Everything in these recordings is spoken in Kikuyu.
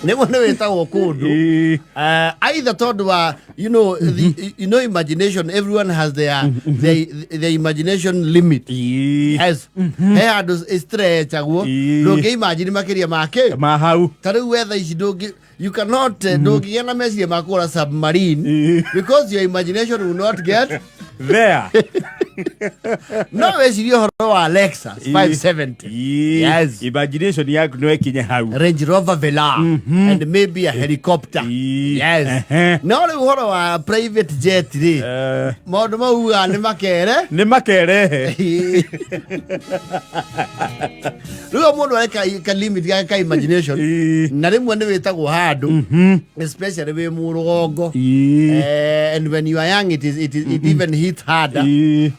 Nĩguo nĩ wĩtagwo kũndũ. Either tondũ wa imagination, everyone has their imagination limit. Yes, he handũ stretchagwo. Ndũngĩ imagine makĩria ma kĩ ma hau. Ta rĩu wetha ici ndũngĩ, you cannot, ndũngĩgĩa na meciria ma kũgũra submarine because your imagination will not get there. No wecirie ũhoro wa Lexus 570. Yes. Imagination yaku no ĩkinye hau. Range Rover Velar and maybe a helicopter. Yes. No rĩu ũhoro wa private jet rĩ, maũndũ mau ugaga nĩ makere. Nĩ makerehe. Rĩu o mũndũ areka ka limit gake ka imagination. Na rĩmwe nĩ wĩtagwo handũ, especially wĩ mũrũgongo. And when you are young, it even hit harder.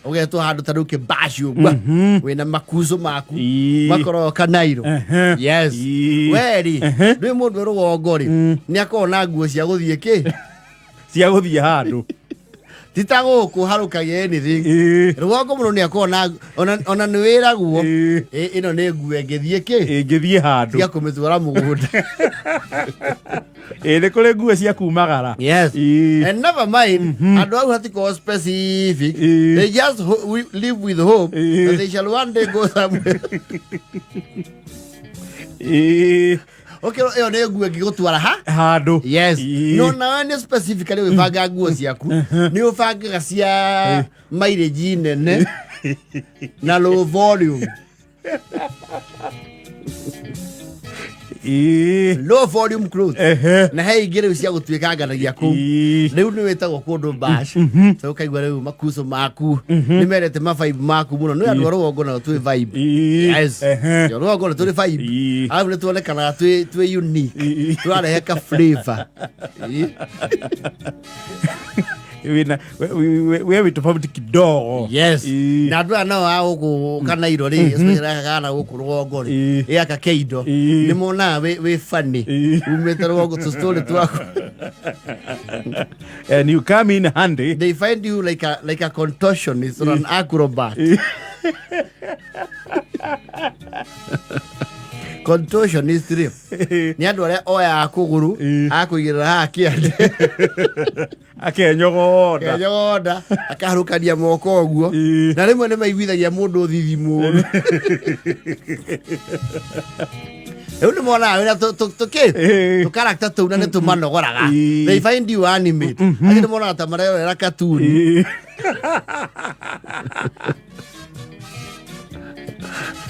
Ũgetwo handũ ta rĩu kĩbaci ũguo wĩna makuco maku makoragwo kanairo. Yes. We rĩ, ndwĩ mũndũ wĩ rũgongo rĩ, nĩ akoragwo na nguo cia gũthiĩ kĩ cia gũthiĩ handũ. Ti ta gũkũ harũkagia anything. Rũgongo mũndũ nĩ akoragwo na ona nĩ wĩragwo, "Ĩ, ĩno nĩ nguo ĩngĩthiĩ kĩ ĩngĩthiĩ handũ." Tiga kũmĩtwara mũgũnda. Ĩ, nĩ kũrĩ nguo cia kumagara. Yes. And never mind, andũ au hatikorwo specific. They just we live with hope that they shall one day go somewhere. Okay, ĩyo nĩ nguo ĩngĩgũtwara ha handũ. Yes. No nawe nĩ specifically ũgĩbanga nguo ciaku, nĩ ũbangaga cia mileage nene na low volume. Low volume clothes. Na he ingĩ rĩu cia gũtuĩkanganagia kũu. Rĩu nĩ wĩtagwo kũndũ bash, so ũkaigua rĩu makuco maku nĩ mendete ma vibe maku mũno. Nĩ andũ a rũgongo nao twĩ vibe. Yes. Yo, rũgongo nĩ tũrĩ vibe. Arabu nĩ tuonekanaga twĩ unique. Tũrarehe ka flavor. Wĩna we wĩ tofauti kidogo. Yes. Na andũ aya nao a gũkũ kanairo rĩ, especially gaka kana gũkũ rũgongo rĩ, gaka keindo, nĩ monaga wĩ funny. Umĩte rũgongo, tũ story twaku. And you come in handy. They find you like a contortionist or an acrobat. Contortionist rĩ, nĩ andũ arĩa oyaga kũgũrũ akũigĩrĩra haha kĩande, akenyogonda. Kenyogonda, akaharũkania moko ũguo. Na rĩmwe nĩ maiguithagia mũndũ thithi mũru. Rĩu nĩ monaga wĩra tũkĩ tũkarakta tũu na nĩ tũmanogoraga. They find you animate. Acio nĩ monaga ta marerorera katuni.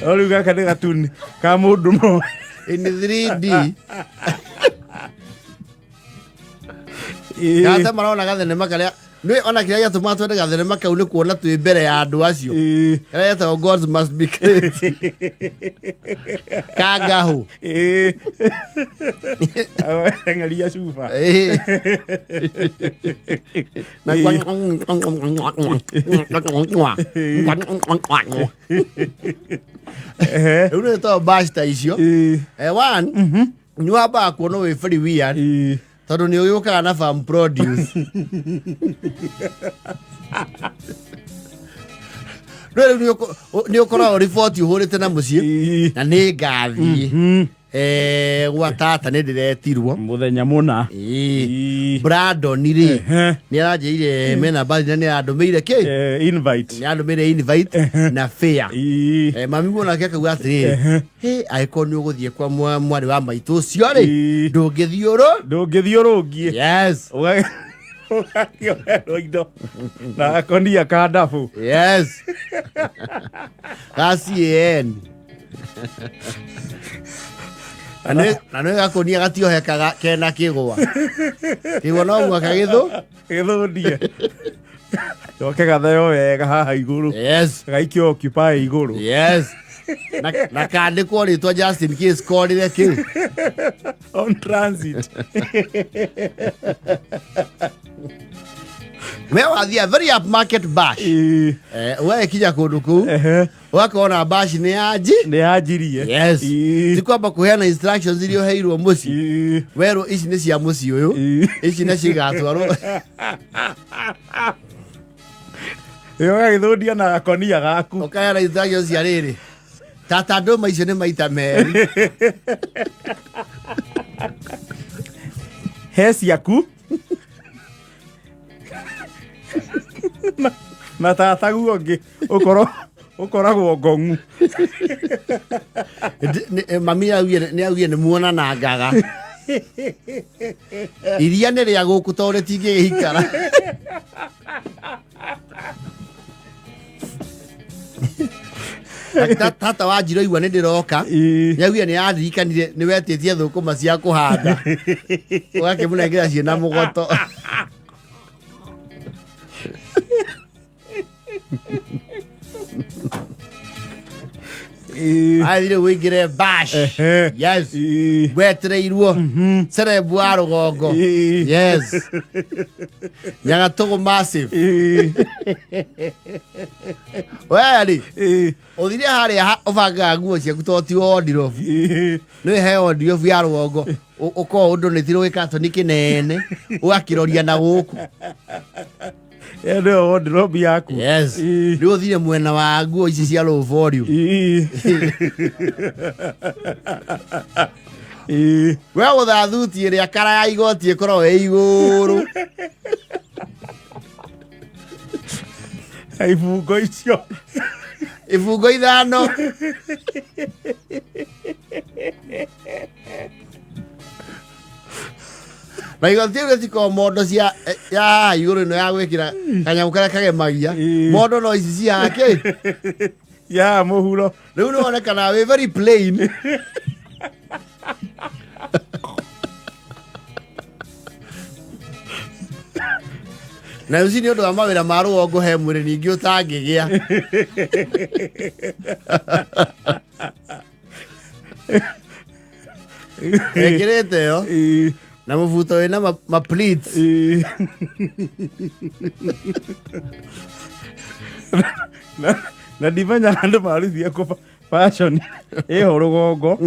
No rĩu gaka nĩ gatuni ka mũndũ mo in 3D. Gata marona gathenema karĩa nĩ ona kĩrĩa gĩatũmaga twende gathenema kau nĩ kuona twĩ mbere ya andũ acio. Karĩa getagwo Gods Must Be Crazy kangahu. Ng'aria cuba. Na rĩu nĩ to bash ta icio. One nĩ wambaga kuona wĩ very weird tondũ nĩ ũgĩũkaga na farm produce. Rĩu nĩ ũkoragwo riboti ũhũrĩte na mũciĩ na nĩ ngathiĩ gwa tata, nĩ ndĩretirwo mũthenya mũna. Brandon rĩ, nĩ aranjĩire mena mbathi na nĩ arandũmĩire kĩ Invite. Nĩ arandũmĩire invite na fare. Mami muonake akauga atĩrĩrĩ, hĩ, angĩkorwo nĩ ũgũthiĩ kwa mwarĩ wa maitũ ũcio rĩ, ndũngĩthiĩ ũrũ ndũngĩthiĩ ũrũngiĩ. Yes. Ũgakĩoherwo indo na gakonia ka ndabu. Yes, ga CAN na nĩ gakonia gatiohekaga kena kĩgwa, kĩgwa no mũhaka gĩthũ gĩthũndie coke gatheo wega haha igũrũ. Gaikio occupy igũrũ. Yes, na kandĩkwo rĩtwa Justin Case korire kĩ on transit. We wathiĩ a very upmarket bash. Wekinya kũndũ kũu, ũgakora bash nĩ yanji nĩ yanjirie. Yes. Ti kwamba kũheana instructions iria ũheirwo mũciĩ. Werwo ici nĩ cia mũciĩ ũyũ, ici nacio igatwarwo. Ĩ, ũgagĩthũndia na gakonia gaku. Ũkaheana instructions cia rĩrĩ. Tata ndũma icio nĩ maita merĩ. He ciaku na tataguo ũngĩ ũkorwo ũkoragwo ngong'u. Mami nĩ augire nĩ muonanangaga. Iria nĩ rĩa gũkũ tondũ rĩtingĩgĩikara. Tata wa njiro igua nĩ ndĩroka. Nĩ augire nĩ aririkanire nĩ wetĩtie thũkũma cia kũhanda. Ũgakĩmũnengera ciĩna mũgoto. Athire wĩingĩre bash. Yes. Wetereirwo. Cerebu wa rũgongo. Yes. Nyagatũgũ massive. Werĩ. Ũthire harĩa ũbangaga nguo ciaku tondũ ti wardrobe. Nĩ he wardrobe ya rũgongo. Ũkorwo ũndũ nĩ tirũ gĩkatoni kĩnene. Ũgakĩroria na gũkũ. Ĩyo nĩyo wardrobe yaku. Yes. Rĩu ũthire mwena wa nguo ici cia low volume. We gũtha thuti ĩrĩa kara ya igoti ĩkoragwo ĩ igũrũ. Ibungo icio. Ibungo ithano. Na igoti rĩu rĩtikoragwo mondo cia ya haha igũrũ ĩno ya gwĩkĩra kanyamũ karĩa kagemagia. Mondo no ici cia kĩ? Ya mũhuro. Rĩu nĩ wonekana wĩ very plain. Na rĩu nĩ ũndũ wa mawĩra ma rũgongo he mwĩrĩ ningĩ ũtangĩgĩa. Wĩkĩrĩte ĩyo na mũbuto wĩna ma pleats. Na ndimenyaga andũ maruthia kũ fashion ĩho rũgongo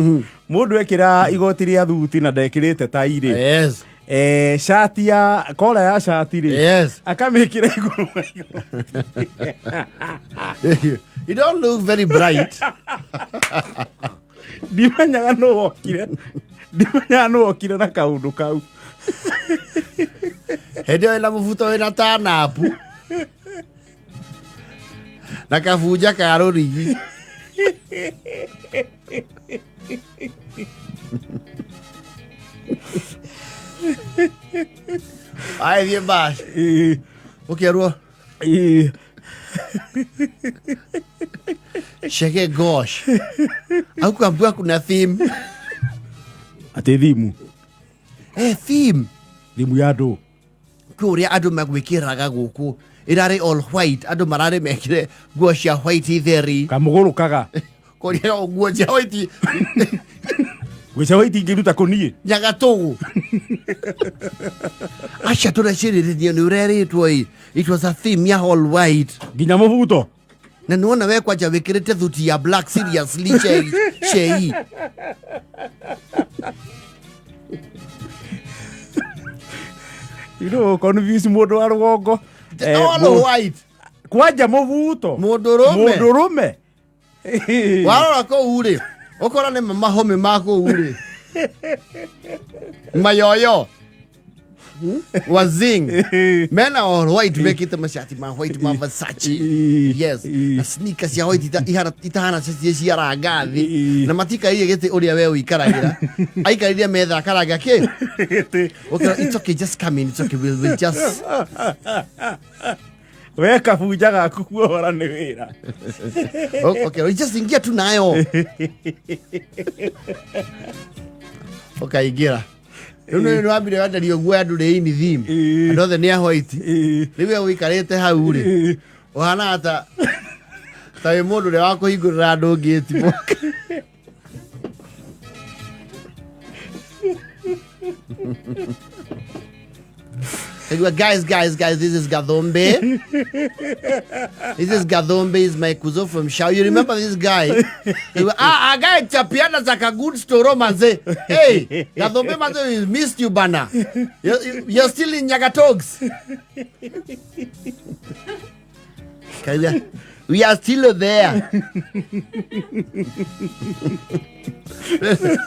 mũndũ ekĩra igoti rĩa thuti na ndekĩrĩte tai rĩ. Yes. Shati ya kora ya shati rĩ. Yes. Akamĩkĩra igũrũ wa igoti. You don't look very bright. Ndimenyaga nũ wokire. Ndimenyaga nũ wokire na kaũndũ kau. Hĩndĩ ĩyo wĩna mũbuto wĩna tanapu na kabunja ka rũrigi. Aĩ thiĩ bash. Ũkerwo Chege gosh. Haukuambiwa kuna theme. Atĩ thimu. Theme. Thimu ya andũ. Kwĩ ũrĩa andũ magwĩkĩraga gũkũ. Ĩrarĩ all white. Andũ mararĩ mekĩre nguo cia white theri. Kamũgũrũkaga. Kũrĩa nguo cia white. Nguo cia white ingĩruta kũniĩ. Nyagatũgũ. Aca tũrecirĩrĩria nĩ ũrerĩtwo ĩ. It was a theme ya all white. Nginya mũbuto. Na nĩwona we kwanja wĩkĩrĩte thuti ya black seriously shei. Shei. You know, confuse mũndũ wa rũgongo. All white. Kwanja mũbuto. Mũndũrũme. Mũndũrũme. Warora kũu rĩ, ũkora nĩ mahome ma kũu rĩ. Mayoyo. Wazing. Mena all white mekĩte macati ma white ma Versace. Yes. Na sneakers cia white itahana cia cia ranga thĩ. Na matikarire gĩtĩ ũrĩa we ũikaragĩra. Aikarire metha akaranga kĩ? Gĩtĩ. Okay, it's okay, just come in. It's okay. We'll just We kabunja gaku kuohora nĩ wĩra. Okay, we just ingia tu nayo. Ũkaingĩra. Rĩu nĩ wambire wenderio nguo ya andũ rĩ ini theme. Andũ othe nĩ a white. Rĩu we ũikarĩte hau rĩ. Ũhanaga ta wĩ mũndũ ũrĩa wa kũhingũrĩra andũ ngĩti. Guys, guys, guys, this is Gathombe. This is Gathombe, is my kuzo from Shao. You remember this guy? Guy chapiana like a good story, manze. Hey, Gathombe, manze, we missed you, bana. You're still in Nyagatogs. Kaiga. We are still there.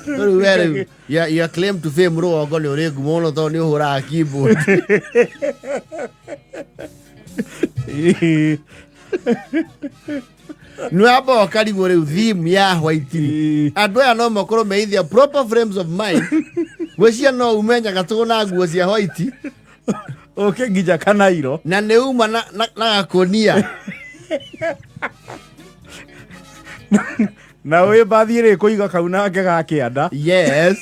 Rĩu we rĩu your claim to fame rũgongo nĩ ũrĩ ngumo mũno tondũ nĩ ũhũraga keyboard. Nĩ wamba ũkarigwo rĩu theme ya white rĩ. Andũ aya no makorwo me in their proper frames of mind. Gwĩciria no ume Nyagatũgũ na nguo cia white Ũke nginya Kanairo. Na nĩ uma na gakũnia. Na wĩ mbathi ĩrĩ kũiga kau nake ga kĩanda. Yes.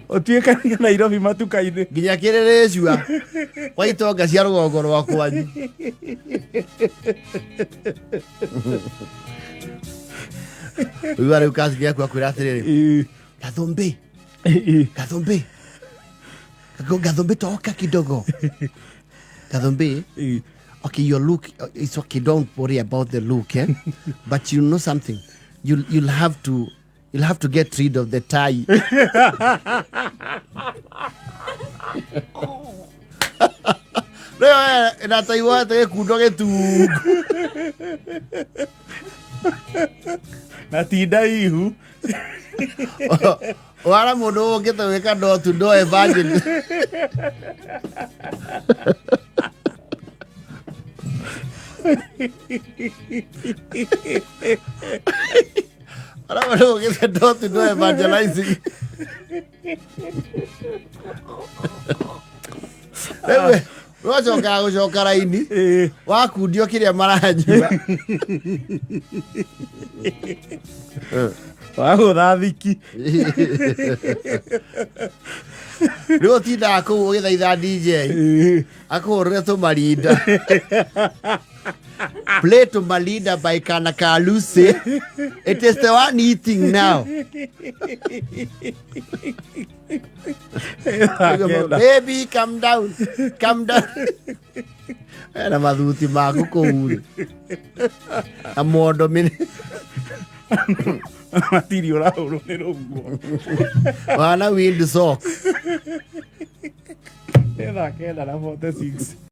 Ũtuĩkania Nairobi matuka-inĩ. Nginya kĩrĩrĩcua kwa itonga cia rũgongo rwa kwanyu. Ũigua rĩu kazi gĩaku akwĩra atĩrĩrĩ, Gathumbi, Gathumbi, Gathumbi, toka kidogo, Gathumbi. Okay, your look, it's okay, don't worry about the look, eh? But you know something, you'll have to get rid of the tie. Rĩu na tai woete gĩkundo gĩtungu. Na tinda ihu. Wara mũndũ ũkĩte gwĩka door to door evangelism. Wara mũndũ ũkĩte door to door evangelizing. Rĩu wacokaga gũcoka raini wakundio kĩrĩa maranyua. Wagũtha thiki. Rĩu ũtindaga kũu ũgĩthaitha DJ akũhũrĩre tũmarinda, play Tumalinda by Kana Kalusi. It is the one eating now. Baby, calm down, calm down. Ena mathuti maku kũu rĩ na mondo mĩnĩ. Matiri ũrahũrwo nĩ rũguo. Wana wind sock. Nĩ thaa 9:46.